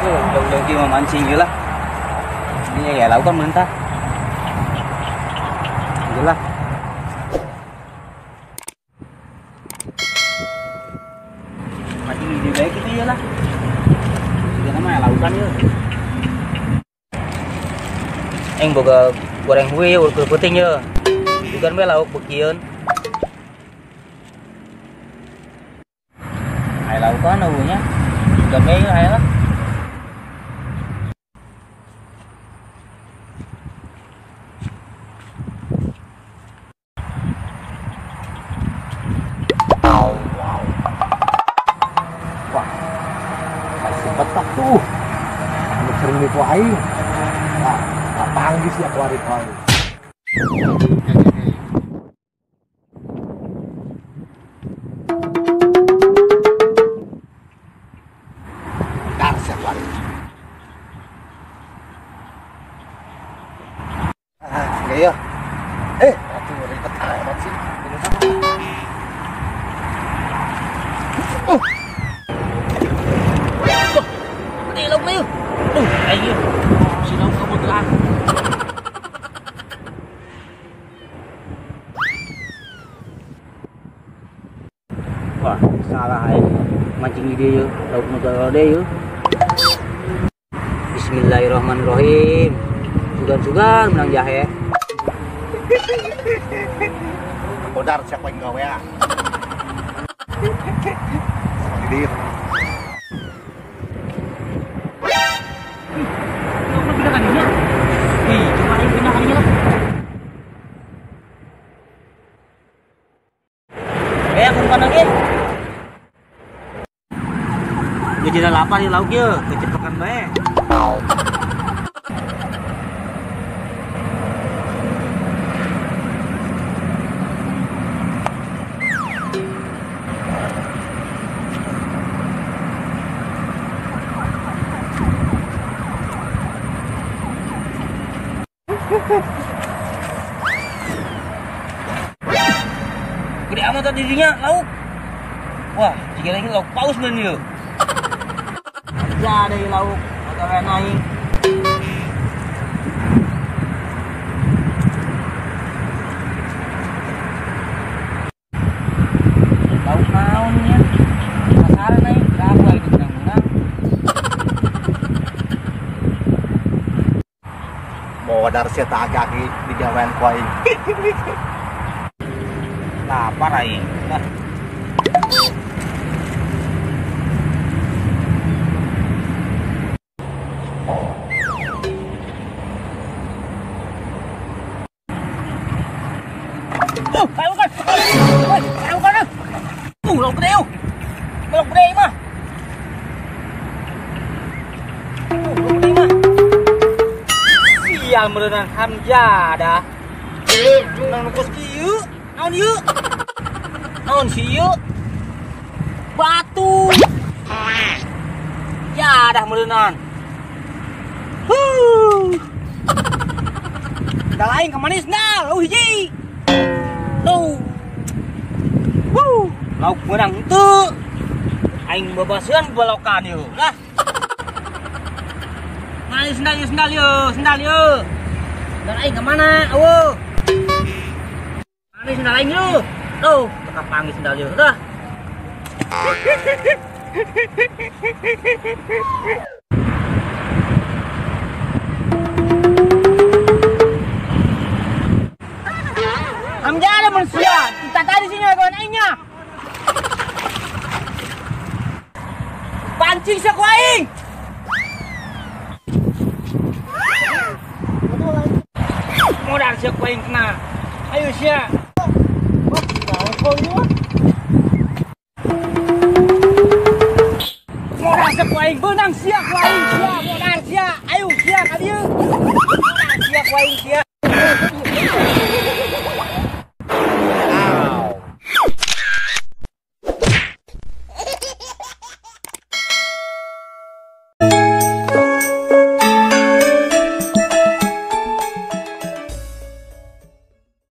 Ujung-ujung kieu mah mancing ieu lah. Ini ya laukan mentah. Ieu lah. Mancing di baik itu ieu lah. Juga mah laukan ieu. Aing boga goreng hui ukur peuting ieu. Bukan bae lauk bekieun. Aya laukan eueuh nya. Bukan bae aya lah. Wah, masih petak tuh. Anu sering nipu aing. Wah, kapanggis ya kuari aing. Dar sia kuari. Ah, gaya. Atuh ribet amat sih. Gede lauk na yuk. Duh, ayo. Si lauk kebetulan. Wah, salah aing. Mancing di dieu lauk nu gede yeuh. Bismillahirrahmanirrahim. Sugan-sugan menang jahe. Modar siapa yang gawe ya? Gede. Pindah kadinya. Ih, cuma aing pindah kadinya lah. Aku bukan lagi. Gejala lapar di lauk ye, kecepekan bae. Gede amat tadi dirinya lauk. Wah, jika lagi lauk paus bener yuk. Ya ada lauk, agak naik. Lauk naon nya? Pasaran naik, aku lagi menang-menang. Modar sia tak agak digawean ku aing. Lapar aing. Lah. Ayo kan. Ayo kan. Lauk gede yuk. Lauk gede mah. Lauk gede mah. Sial meureunan hamja dah. Nang kos kieu. Naon ieu? Naon si ieu? Batu. Ya dah meureunan. Huh. Dah lain ka manis nah, hiji. Tuh. Wuh, lauk meunang henteu. Aing babaseuan balokan ieu. Lah. Nah, sendal ieu, sendal ieu, sendal ieu. Sendal aing ka mana? Eueuh. Mana sendal aing ieu? Tuh, teu kapanggih sendal ieu. Dah. Hamzah ada manusia, kita tadi sini kawan aingnya. Pancing sia ku aing. Modal sia ku aing kena. Ayo sia. Modal sia ku aing beunang sia ku aing sia modal sia. Ayo sia ka dieu. Modal sia ku aing sia.